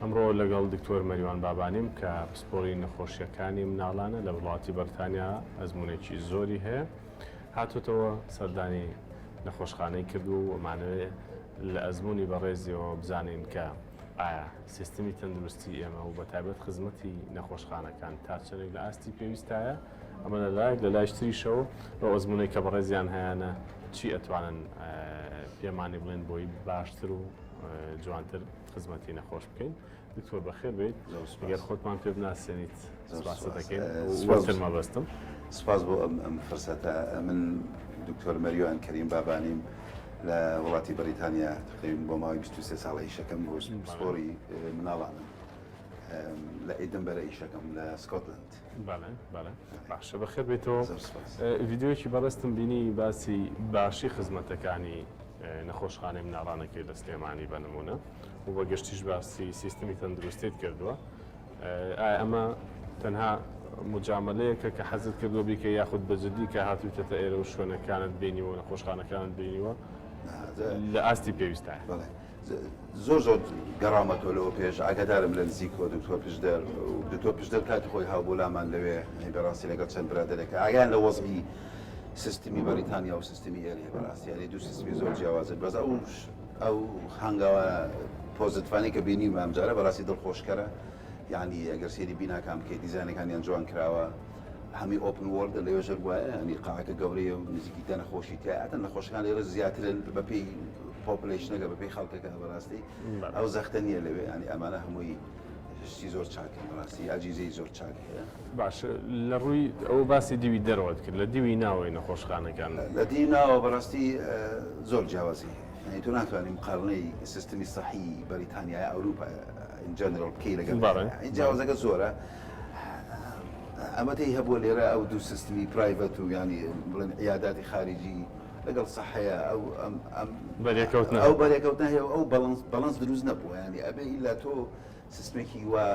ئەمڕۆ لەگەڵ دکتۆر مەریوان بابانیم کە پسپۆری نەخۆشیەکانی مناڵانە لە وڵاتی بەرتانیا ئەزمونێکی زۆری هەیە هاتوتەوە سەردانی نەخۆشخانەی کردووە و ئەمانەوێ لە ئەزموونی بەڕێزیەوە بزانین کە ئایا سیستمی تەندروستی ئێمە و بەتایبەت خزمەتی نەخۆشخانەکان تا چەندێک لە ئاستی پێویستایە ئەمە لە لایەک لە لایش تریشەوە ئەو ئەزموونەی کە بەڕێزیان هەیانە چی ئەتوانن پێمانی بڵێن بۆی باشتر و جوانتر خزمەتی نەخۆش بکەین دکتۆر بەخێر بێیت گەر خۆتمان پێ بناسێنیت سپاست دەکەین وەتر مەبەستم. سپاس بۆ ئەم ئەم فرسەتە من دکتۆر مەریوان کەریم بابانیم لە وڵاتی بەریتانیا تقریبا بۆ ماوەی 23 ساڵە ئیشەکەم بۆ پسپۆری مناڵانم لە ئیدنبەرە ئیشەکەم لە سکۆتلند. بەڵێ بەڵێ باشە بەخێر بێیتەوە. ڤیدیۆیەکی بەڕێزتم بینی باسی باشی خزمەتەکانی نەخۆشخانەی مناڵانەکەی لە سلێمانی بە نمونە و بە گشتیش باسی سیستمی تەندروستیت کردووە ئایا ئەمە تەنها مجاملەیەکە کە حەزت کردووە بیکە یاخود بە جدی کە هاتوویتەتە ئێرە و شوێنەکانت بینیوە نەخۆشخانەکانت بینیوە لە ئاستی پێویستە؟ زۆر زۆر گەڕاومەتەوە لەوە پێش ئاگادارم لە نزیکەوە دکتۆر پشدەر دکتۆر پشدەر کاتی خۆی هاوبۆلامان لەوێ بەڕاستی لەگەڵ چەند برادەرێکە ئاگایان لە وەزعی سیستمی بەریتانیا و سیستمی ئێرەیە بەڕاستی یاری دوو سیستمی زۆر جیاوازن بەس ئەو ئەو هەنگاوە positive انەی کە بینیمە ئەمجارە بەڕاستی دڵخۆشکەرە یعنی ئەگەر سێری بیناکان بکەیت دیزانەکانیان جوان کراوە هەمی open ward ە لەوێ ژەر وایە ینی قاعەکە گەورەیە و نزیکی دە نەخۆشی تایەتە نەخۆشەکان لێرە زیاترن بەپێی population ەکە بەپێی خەڵکەکە بەڕاستی ئەو زەختە نییە لەوێ ینی ئەمانە هەمووی شتی زۆر چاکن بەڕاستی ئەجیزەی زۆر چاک هەیە. باش لە ڕووی ئەوە باسی دیوی دەرەوەت کرد لە دیوی ناوەوەی نەخۆشخانەکان؟ لە دیوی ناوەوە بەڕاستی زۆر جیاوازی هەیە یانی تۆ ناتوانی مقارنەی سیستمی سەحی بەریتانیا یا ئەوروپا in general بکەی لەگەڵ جیاوازەکە زۆرە ئەمەتەی هەبووە لێرە ئەو دوو سیستمی private و ینی بڵێن عیاداتی خارجی لەگەڵ سەحەیە ئەو ئەم ئەم بەرێکەوتنە ئەو بەرێکەوتنە هەیە و ئەو balance balance دروست نەبووە ینی ئەبێ ئیلا تۆ سیستمێکی وا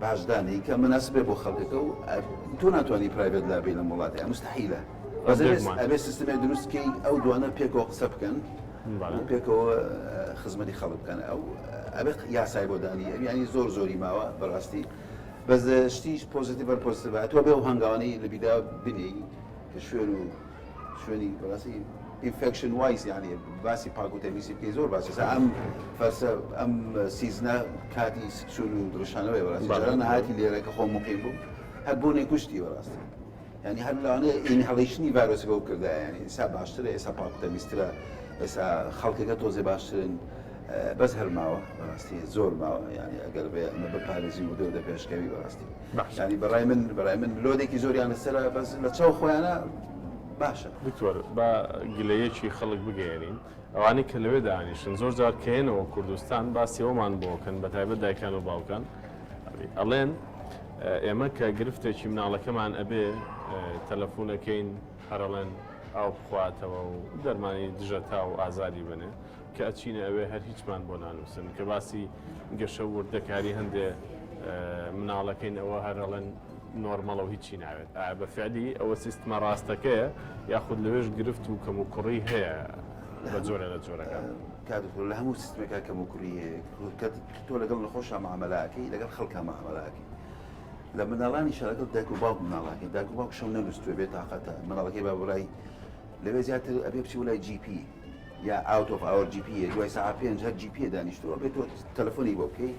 باش دانێی کە مناسب بێ بۆ خەڵکەکە و تۆ ناتوانانی private لابەی لەم وڵاتە مستحیلە بەس ئەبێ سیستمێک دروست بکەی ئەو دوانە پێکەوە قسە بکەن و پێکەوە خزمەتی خەڵک بکەن ئەو ئەبێ یاسای بۆ دانی ینی زۆر زۆری ماوە بەڕاستی بەس شتیش positive positive تۆ بێ و هەنگاوانی لە بیدا بنێی کە شوێن و شوێنی بەڕاستی infection wise یعنی باسی پاک و تەمیزی بکەی زۆر باشە ئێستا ئەم فەرسە ئەم season ە کاتی سکچون و دڕشانەوەی بەڕاستی جاران هاتی لێرە کە خۆم مقیم بووم هەر بۆنێ کوشتی بەڕاستی یعنی هەر لەوانەیە inhalation ی ڤایرۆسەکە بکردایە یعنی ئێستا باشترە ئێستا پاک و تەمیزترە ئێستا خەڵکەکە تۆزێ باشترن بەس هەر ماوە بەڕاستی زۆر ماوە یعنی ئەگەر بێ ئەمە بپارێزین و دەور دەپێشکەوی بەڕاستی ینی بەڕای من بەڕای من load ێکی زۆریان لەسەرە بەس لە چاو خۆیانە باشە. دکتۆر با گلەیەکی خەڵک بگەیەنین ئەوانەی کە لەوێ دانیشن زۆر جار کە یەنەوە کوردستان باسی ئەومان بۆ کەن بە تایبەت دایکان و باوکان ئەڵێن ئێمە کە گرفتێکی مناڵەکەمان ئەبێ تەلەفونەکەین هەرەڵێن ئاو بخواتەوە و دەرمانی دژە تا و ئازاری بنێ کە ئەچینە ئەوێ هەر هیچمان بۆ نانووسن کە باسی گەشە و وردەکاری هەندێ مناڵەکەین ئەوە هەر ئەڵێن نۆرمەڵە و هیچی ناوێت ئایا بە فعلی ئەوە سیستمە ڕاستەکەیە یاخود لەوێش گرفت و کەموکوڕی هەیە بە جۆرە لە جۆرەکان؟ کاک دکتۆر لە هەموو سیستمێکا کەموکوڕی هەیە کە تۆ لەگەڵ نەخۆشا معامەلە ئەکەی لەگەڵ خەڵکا معامەلە ئەکەی لە مناڵانیشا لەگەڵ دایک و باوک مناڵەکەی دایک و باوک شەو نەنووستوێ بێ تاقەتە مناڵەکەی با بۆ لای لەوێ زیاتر ئەبێ بچی بۆ لای GP یا out of hour GP دوای ساعت پێنج هەر GP دانیشتووە بێت تۆ تەلەفۆنی بۆ بکەی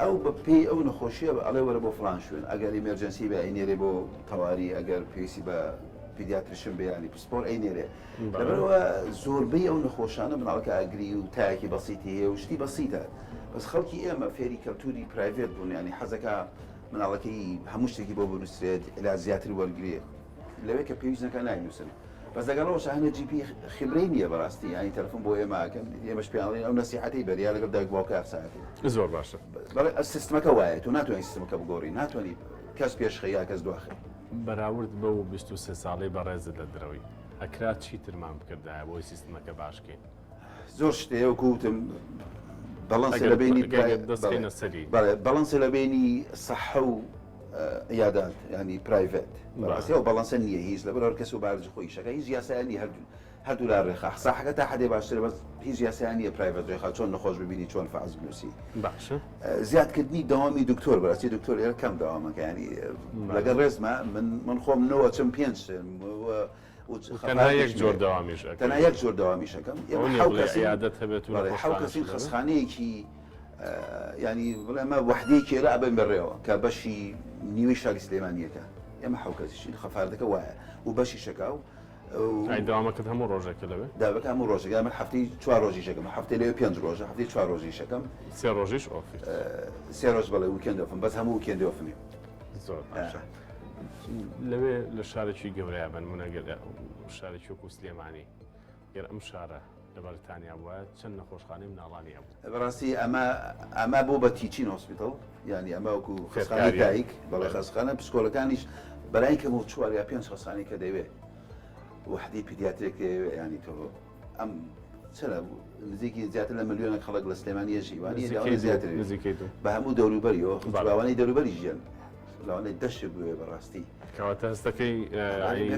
ئەو بە پێی ئەو نەخۆشیە ئەڵێ وەرە بۆ فلان شوێن ئەگەر emergency بە ئەینێرێ بۆ تەواری ئەگەر پێویستی بە pediatrician بێ ینی پسپۆر ئەینێرێ لەبەرەوە زۆربەی ئەو نەخۆشانە مناڵەکە ئەگری و تایەکی بەسیتی هەیە و شتی بەسیتە بەس خەڵکی ئێمە فێری کەلتوری private بوون ینی حەزەکە مناڵەکەی هەموو شتێکی بۆ بنووسرێت علاج زیاتر وەرگێ لەوێ کە پێویست نەکا ناینووسن بەس لەگەڵ ئەوەشا هەنێ GP خبرەی نییە بەڕاستی یانی تەلەفۆن بۆ ئێمە ئەکەن ئێمەش پێیان ئەڵێین ئەو نەسیحەتەی بەر یا لەگەڵ دایک باوکا قسە ئەکەین. زۆر باشە. بەڵێ سیستمەکە وایە تۆ ناتوانانی سیستمەکە بگۆڕی ناتوانانی کەس پێشخەی یا کەس دواخەی. بەراورد بەو 23 ساڵەی بەڕێزت لە درەوی ئەکرا چیترمان بکردایە بۆی سیستمەکە باش کەین؟ زۆر شت هەیە وەکو وتم balance ە لە بەینی دەستخەینە سەری. بەڵێ balance ە لە بەینی سەحە و عیادات ینی private بەڕاستی ئەو balance ە نییە هیچ لەبەر هەر کەس و بارج خۆی شەکە هیچ یاسایان نییە هەر. هەردوولا ڕێخا ساحەکە تا حدێ باشترە بەس هیچ یاسایان نییە private ڕێخا چۆن نەخۆش ببینی چۆن فەحس بنووسی باشە زیادکردنی دەوامی دکتۆر بەڕاستی دکتۆر ئێرە کەم دەوامەکە ینی لەگەڵ ڕێزمە من من خۆم نەوە چم پێنج تەنها یەک جۆر دەوامیش ئەکەی. تەنها یەک جۆر دەوامیش ئەکەم. ئەوە نییە بڵێ عیادەت هەبێت و بەڵێ حەو کەسین خەسخانەیەکی ینی بڵێ ئەمە وەحدەیەکی ئێرە ئەبەین بەڕێوە کە بەشی نیوەی شاری سلێمانیەکە ئێمە حەو کەسیشین خەفاردەکە وایە و بەشی شەکا و ئەی دەوامەکەت هەموو ڕۆژێکە لەوێ؟ داوەکە هەموو ڕۆژێک من هەفتەی چوار ڕۆژی شەکەم هەفتەی لەوێ پێنج ڕۆژە هەفتەی چوار ڕۆژی شەکەم سێ ڕۆژیش off یت سێ ڕۆژ بەڵێ weekend off م بەس هەموو weekend off م زۆر باشە لەوێ لە شارێکی گەورەیە بە نمونە گەر شارێکی وەکو سلێمانی گەر ئەم شارە لە بەریتانیا بووە چەند نەخۆشخانەی مناڵانی هەبوو؟ بەڕاستی ئەمە ئەمە بۆ بە teaching hospital یعنی ئەمە وەکو خەستخانەی دایک بەڵێ خەستخانە پسکۆلەکانیش بەلای کەم و چوار یا پێنج خەستخانەی کە دەوێ وحدی pediatric دەیەوێ ینی تۆ ئەم چرا نزیکی زیاتر لە ملیۆنە خەڵک لە سلێمانی ژی وانی زیاتر نزیکەی دوو بە هەموو دەوروبەریەوە خودراوانی دەوروبەری ژیان لەوانەیە دەشێ بوێ بەڕاستی. کەواتە هەستەکەی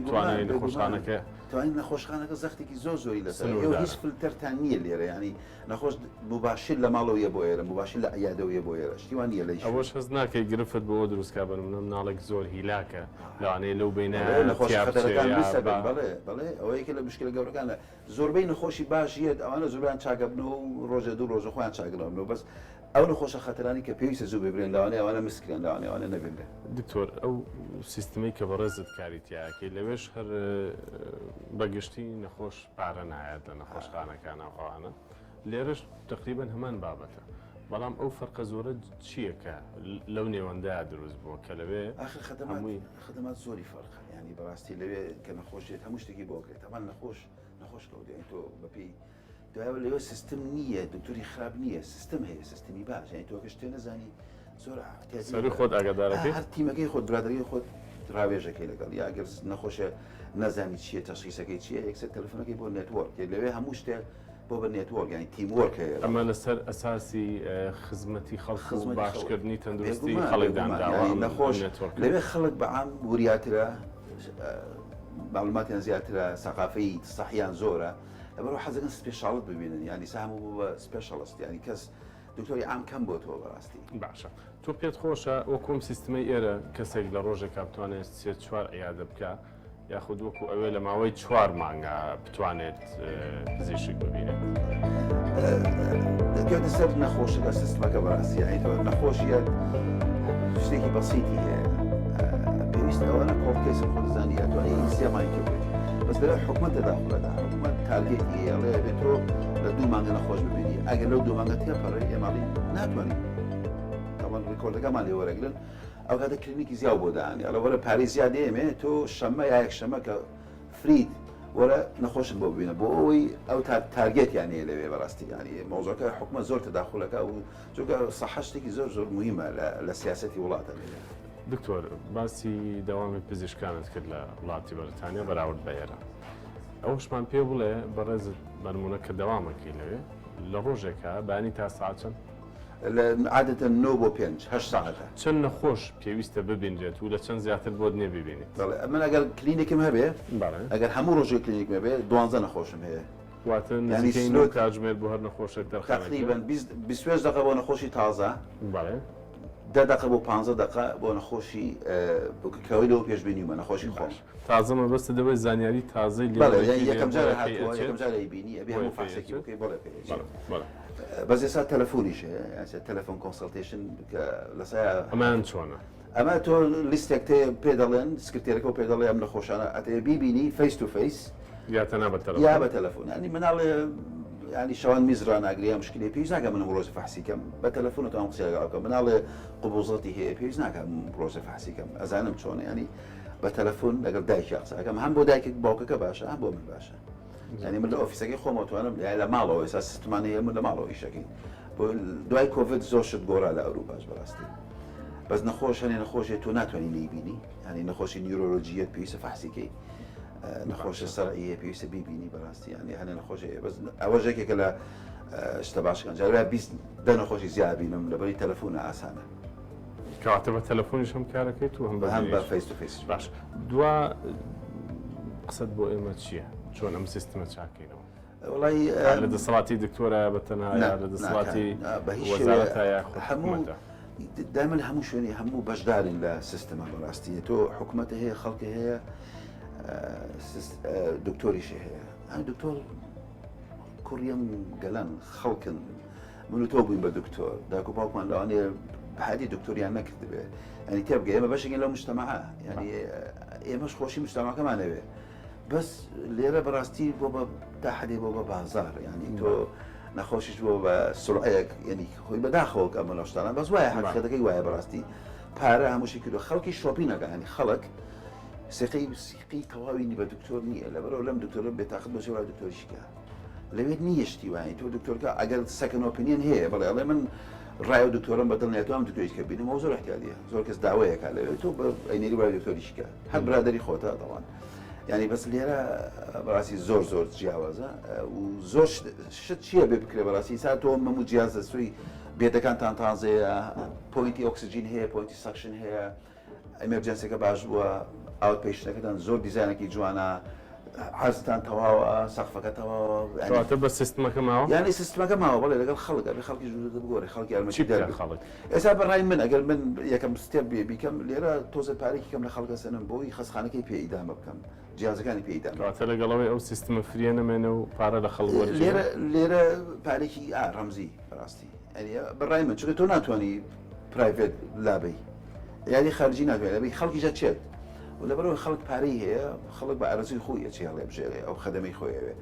توانای نەخۆشخانەکە توانای نەخۆشخانەکە زەختێکی زۆر زۆری لەسەر ئێوە هیچ فلتەرتان نییە لێرە ینی نەخۆش مباشر لە ماڵەوە بۆ ئێرە مباشر لە عیادەوە بۆ ئێرە شتی وان نییە لە ئەوەش هەست ناکەی گرفت بۆ دروست کا بە نمونە مناڵێک زۆر هیلاکە لەوانەیە لەو بینە نەخۆش خەتەرەکان بەڵێ بەڵێ ئەوە یەکێ لە مشکلە گەورەکانە زۆربەی نەخۆشی باش یەت ئەوانە زۆربیان چاکەبنەوە و ڕۆژێ دوو ڕۆژە خۆیان چاکەبنەوە بەس ئەو نەخۆشە خەتەرانی کە پێویستە زوو ببرێن لەوانەیە ئەوانە مسکرێن لەوانەیە ئەوانە نەبینرێن. دکتۆر ئەو سیستمەی کە بەڕێزت کاری تیاکەی لەوێش هەر بە گشتی نەخۆش پارە نایەت لە نەخۆشخانەکانە و ئەوانە لێرەش تقریبا هەمان بابەتە بەڵام ئەو فەرقە زۆرە چییە کە لەو نێوەندە دروست بووە کە لەوێ ئاخر خدمات خدمات زۆری فەرقە ینی بەڕاستی لەوێ کە نەخۆشێت هەموو شتێکی بۆ کرێت تەمان نەخۆش نەخۆش کەوت یانی تۆ بەپێی دوایەوە لەوێ سیستم نییە دکتۆری خراپ نییە سیستم هەیە سیستمی باش یانی تۆ کە شتێ نەزانی زۆر سەری خۆت ئاگادارەکەی هەر تیمەکەی خۆت برادەرەکەی خۆت ڕاوێژەکەی لەگەڵ یا گەر نەخۆشە نەزانی چییە تەشخیسەکەی چییە یەکسەر تەلەفۆنەکەی بۆ network لەوێ هەموو شتێک بۆ بە network یانی teamwork هەیە. ئەمە لەسەر ئەساسی خزمەتی خەڵک و باشکردنی تەندروستی خەڵک دانراوە ئەم network ە. لەوێ خەڵک بە عام وریاترە، مەعلوماتیان زیاترە، سەقافەی سەحیان زۆرە، لەبەرئەوە حەزەکەن specialist ببینن، یانی ئیستا هەموو بوو بە specialist، یانی کەس دکتۆری عام کەم بۆتەوە بەڕاستی. باشە تۆ پێت خۆشە وەکو ئەم سیستمەی ئێرە کەسێک لە ڕۆژێکا بتوانێت سێ چوار عیادە بکا یاخود وەکو ئەوێ لە ماوەی چوار مانگا بتوانێت پزیشک ببینێت؟ دەکەوێتە سەر نەخۆشەکە سیستمەکە بەڕاستی یانی تۆ نەخۆشیەت شتێکی بەسیتی هەیە پێویست ئەوانە cold case ن خۆ دەزانی ئەتوانی سێ مانگی بێت بەس لەوێ حکومەت تەداخولەدا حکومەت target ی هەیە ئەڵێ ئەبێت تۆ لە دوو مانگە نەخۆش ببینی ئەگەر لەو دوو مانگە تێپەڕێ ئێمەڵی ناتوانین تاوان record ەکەمان لێ وەرەگرن ئەو کاتە کلینیکی زیاو بۆ دانێ ئەڵێ وەرە پارەی زیاد دێمێ تۆ شەممە یا یەکشەممە کە free ت وەرە نەخۆشت بۆ ببینە بۆ ئەوەی ئەو تا target یان هەیە لەوێ بەڕاستی ینی مەوزەکە حکومە زۆر تەداخولەکە و چونکە سەحە شتێکی زۆر زۆر مهمە لە سیاسەتی وڵاتە لەوێ. دکتۆر باسی دەوامی پزیشکانت کرد لە وڵاتی بەریتانیا بەراورد بە ئێرە ئەوەشمان پێ بڵێ بەڕێزت بەنمونە کە دەوامەکەی لەوێ لە ڕۆژێکا بانی تا ساعت چەند؟ عادەتەن نۆ بۆ پێنج، هەشت سەعاتە. چەند نەخۆش پێویستە ببینرێت و لە چەند زیاتر بۆت نییە بیبینیت؟ بەڵێ من ئەگەر کلینیکم هەبێ، ئەگەر هەموو ڕۆژێک کلینیکم هەبێ دوانزە نەخۆشم هەیە. واتە نزیکەی نۆ کاتژمێر بۆ هەر نەخۆشێک تەرخان ئەکرێت؟ تەقریبەن 25 دەقە بۆ نەخۆشی تازە. بەڵێ. دە دەقە بۆ پانزە دەقە بۆ نەخۆشی کەوەی لەوە پێش بینیومە نەخۆشی خۆم. تازە مەبەستت ئەوەیە زانیاری تازەی لێ بەڵێ یانی یەکەم جار هاتووە یەکەم جار ئەیبینی ئەبێ هەموو فەحسێکی بکەی بەڵێ پێ ئەچێت. بەڵێ. بەس ئێستا تەلەفۆنیش هەیە یانی تەلەفۆن consultation کە لەسەر ئەمەیان چۆنە؟ ئەمە تۆ لیستێک تێ پێ دەڵێن سکرتێرەکە پێ دەڵێ ئەم نەخۆشانە ئەتەوێ بیبینی face to face یا تەنها بە تەلەفۆن یا بە تەلەفۆن ینی مناڵێ ینی شەوان میز ڕاناگری یا مشکلی پێویست ناکە من ڕۆژ فەحسی کەم بە تەلەفۆن توام قسە لەگەڵ بکەم مناڵێ قبوزەتی هەیە پێویست ناکە ڕۆژە فەحسی کەم ئەزانم چۆنە ینی بە تەلەفۆن لەگەڵ دایکی قسە ئەکەم هەم بۆ دایکێک باوکەکە باشە هەم بۆ من باشە ینی من لە ئۆفیسەکەی خۆمەوە توانم لە ماڵەوە ئێستا سیستمان هەیە من لە ماڵەوە ئیشەکەین بۆ دوای کۆڤید زۆر شت گۆڕا لە ئەوروپاش بەڕاستی بەس نەخۆش هەنێ نەخۆشێ تۆ ناتوانانی نەیبینی ینی نەخۆشی neurology یەت پێویستە فەحسیکەی نەخۆشە سەرعیە پێویستە بیبینی بەڕاستی ینی هەنێ نەخۆشی بەس ئەوە ژێکێکە لە شتە باشەکان جارە 20 دە نەخۆشی زیابینم لەبەری تەلەفۆنە ئاسانە کەواتە بە تەلەفۆنیش هەم کارەکەیت و هەم بە هەم بە face to face باش دوا قسەت بۆ ئێمە چییە؟ چۆن ئەم سیستمە چاکەینەوە؟ وڵی لە دەسەڵاتی دکتۆرە بە تەنها لە دەسەڵاتی وەزارەتە یاخود هەموو حکومەتە؟ دائما لە هەموو شوێنی هەموو بەشدارین لە سیستمە بەڕاستی تۆ حکومەتە هەیە خەڵکی هەیە دکتۆریشی هەیە ئەم دکتۆر کوڕیم گەلان خەڵکن من و تۆ بووین بە دکتۆر داکو باوکمان لەوانەیە بەهادی دکتۆریان نەکردبێ ئەنی تێبگە ئێمە بەشێکین لەو مجتەمەعە یعنی ئێمەش خۆشی مجتەمەعەکەمانەوێ بەس لێرە بەڕاستی بۆ بە تا حەدێ بۆ بە بازار ینی تۆ نەخۆشیش بۆ بە سرعەیەک ینی خۆی بەداخەوە کە ئەمە شتانە بەس وایە حەقیقەتەکەی وایە بەڕاستی پارە هەمووشی کردو خەڵکی shopping ەکە ینی خەڵک سیقەی سیقی تەواوی نی بە دکتۆر نییە لەبەرەوە لەم دکتۆرە بێتاقەت بۆ چێ دکتۆریشکە لەوێت نییە شتی وایە تۆ دکتۆرکە ئەگەر second opinion هەیە بڵێ ئەڵێ من ڕای و دکتۆرم بەدڵ نیە تۆ ئەم دکتۆریشکە بینم ئەو زۆر احتیالیە زۆر کەس داوەیەکە لەوێ تۆ ئەینێری وای دکتۆریشکە هەر برادری خۆتە دەڵان ینی بەس لێرە بەڕاستی زۆر زۆر جیاوازە و زۆر شت چییە بێ بکرێ بەڕاستی سا تۆ مەمو جیاز دەستوی بێدەکانتان تازەیە point ی ئۆکسجین هەیە point ی suction هەیە emergency ەکە باش بووە outpatient ەکەتان زۆر دیزانێکی جوانە عەرزتان تەواوە سەقفەکە تەواوە کەواتە بە سیستمەکە ماوە یانی سیستمەکە ماوە بەڵێ لەگەڵ خەڵک ئەبێ خەڵکی ژوورە بگۆڕێ خەڵکی یارمەتی چی بکە دەر خەڵک ئێستا بە ڕای من ئەگەر من یەکەم step بێ بیکەم لێرە تۆزێ پارێکی کەم لە خەڵک ئەسەنم بۆی خەستخانەکەی پێ ئیدامە بکەم جیازەکانی پێ ئیدامە کەواتە لەگەڵەوەی ئەو سیستمە free یە نەمێنێ و پارە لە خەڵک وەرگیرێ لێرە لێرە پارێکی ئا ڕەمزی بەڕاستی یانی بە ڕای من چونکە تۆ ناتوانی private لابەی یاری خارجی ناتوانێت لابەی خەڵکیش ئەچێت و لەبەرئەوەی خەڵک پارەی هەیە خەڵک بە ئارەزووی خۆی ئەچێ هەڵێبژێرێ ئەو خەدەمەی خۆی ئەوێ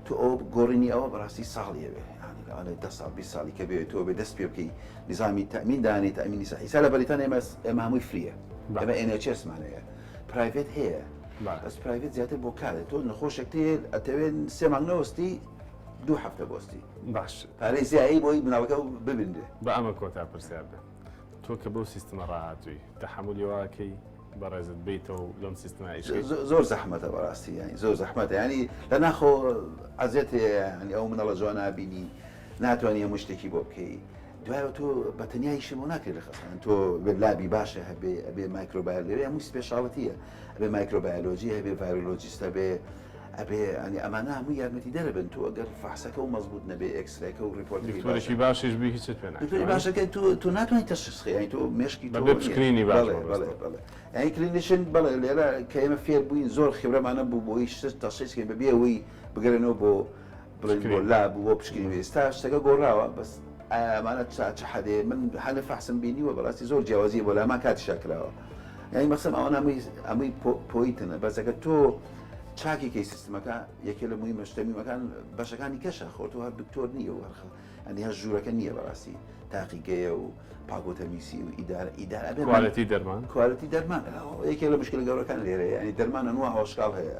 تۆ ئەوە گۆڕینی ئەوە بەڕاستی ساڵی ئەوێ یانی لەوانەیە دە ساڵ 20 ساڵی کە بێ تۆ بێ دەست پێ بکەی نیزامی تەمین دانێ تەمینی سەحی ئیستا لە بەریتانیا ئێمە ئێمە هەمووی free یە ئێمە NHS مان هەیە private هەیە بەس private زیاتر بۆ کارێ تۆ نەخۆشێک تێ ئەتەوێت سێ مانگ نەوەستی دوو هەفتە بۆستی باش پارەی زیایی بۆی مناڵەکە ببینرێ بە ئەمە کۆتا پرسیار بێ تۆ کە بەو سیستمە ڕاهاتووی تەحەمولی واکەی بەڕێزت بیتەوە و لەم سیستمە ئیش کەی؟ زۆر زەحمەتە بەڕاستی یانی زۆر زەحمەتە یانی لە ناخۆ عەزێت هەیە یانی ئەو مناڵە جوانە بینی ناتوانانی هەموو شتێکی بۆ بکەی دوایەوە تۆ بە تەنیا ئیشی بۆ ناکرێت لە خەستخانە تۆ lab ی باشە هەبێ ئەبێ microbiol لەوێ هەموو specialty یە ئەبێ microbiology هەبێ virologist هەبێ ئەبێ ینی ئەمانە هەموو یارمەتی دەربن تۆ ئەگەر فەحسەکە و مەزبوط نەبێ X-ray ەکە و report ەکەی دکتۆرێکی باشیش بی هیچت پێ ناکرێ دکتۆری باشەکە تۆ تۆ ناتوانانی تەشخیص خەی یانی تۆ مێشکی تۆ بەبێ پشکنینی باش بەڵێ بەڵێ بەڵێ یانی clinician بەڵێ لێرە کە ئێمە فێر بووین زۆر خبرەمانە بوو بۆی شت تەشخیص کەین بەبێ ئەوەی بگەرێنەوە بۆ بڵێن بۆ lab بۆ پشکنین ئێستا شتەکە گۆڕاوە بەس ئایا ئەمانە چا چ حەدێ من هەنێ فەحسم بینیوە بەڕاستی زۆر جیاوازی بۆ لامان کاتیشا کراوە یانی مەخسەم ئەوانە هەمووی هەمووی point ن بەس ئەگەر تۆ چاکی کەی سیستمەکە یەکێ لە موهیمە شتە موهیمەکان بەشەکانی کەشە خۆ تۆ هەر دکتۆر نییە و هەر ئەنی هەر ژوورەکە نییە بەڕاستی تاقیگەیە و پاکۆتەمیسی و ئیدارە ئیدارە بێ quality دەرمان quality دەرمان یەکێ لە مشکلە گەورەکان لێرە ینی دەرمان ئەنوا هۆشکاڵ هەیە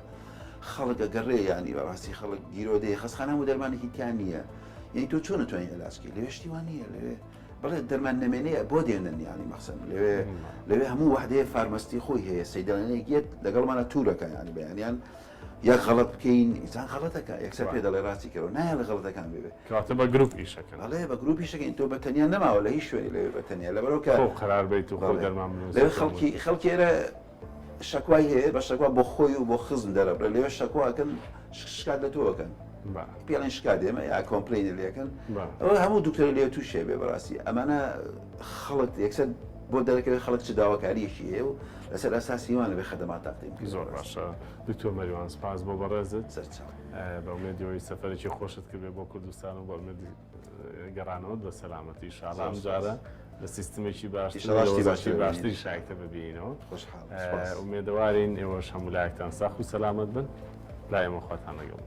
خەڵک ئەگەڕێ ینی بەڕاستی خەڵک گیرۆدەیە خەستخانە و دەرمانێکی تیا نییە یعنی تۆ چۆن توانین علاجکەی لەوێ شتی وان نییە لەوێ بڵێ دەرمان نەمێنێ بۆ دێنن یانی مەخسەن لەوێ لەوێ هەموو وحدەیە pharmacist ی خۆی هەیە سەیدانەیەک یەت لەگەڵمانە تورەکە ینی بەیانیان یەک غەڵەت بکەین ئینسان غەڵەتەکە یەکسەر پێ دەڵێ ڕاستی کەەوە نایە لە غەڵەتەکان بێ کەواتە بە گروپ ئیشەکەن بەڵێ بە گروپ ئیشەکەین تۆ بە تەنیا نەماوە لە هیچ شوێنی لەوێ بە تەنیا لەبەرەوە کە خۆ قەرار بیت و خۆ دەرمان لەوێ خەڵکی خەڵکی ئێرە شەکوای هەیە بە شەکوا بۆ خۆی و بۆ خزم دەرەبڕێ لەوێ شەکواکەن شکات لە تۆکەن پێڵێن شکات ئێمە یا complain لەکەن ئەوە هەموو دکتۆر لێ تووشێ بێ بەڕاستی ئەمانە خەڵک یەکسەر بۆ دەرەکەوێت خەڵک چ داواکاریەکی هەیە و لەسەر ئەساسی وانە بێ خەدەمات تەقدیم زۆر باشە دکتۆر مەریوان سپاس بۆ بەڕێزت سەرچاو بە ئومێدی سەفەرێکی خۆشت کردێ بۆ کوردستان و بە ئومێدی گەڕانەوەت بە سەلامەتی شاڵ ئەم جارە لە سیستمێکی باشتر باشتری شایتە ببینەوە ئومێدەوارین ئێوەش هەموو لایەکتان ساخ و سەلامەت بن لای ئێمە خواتان لەگەڵ.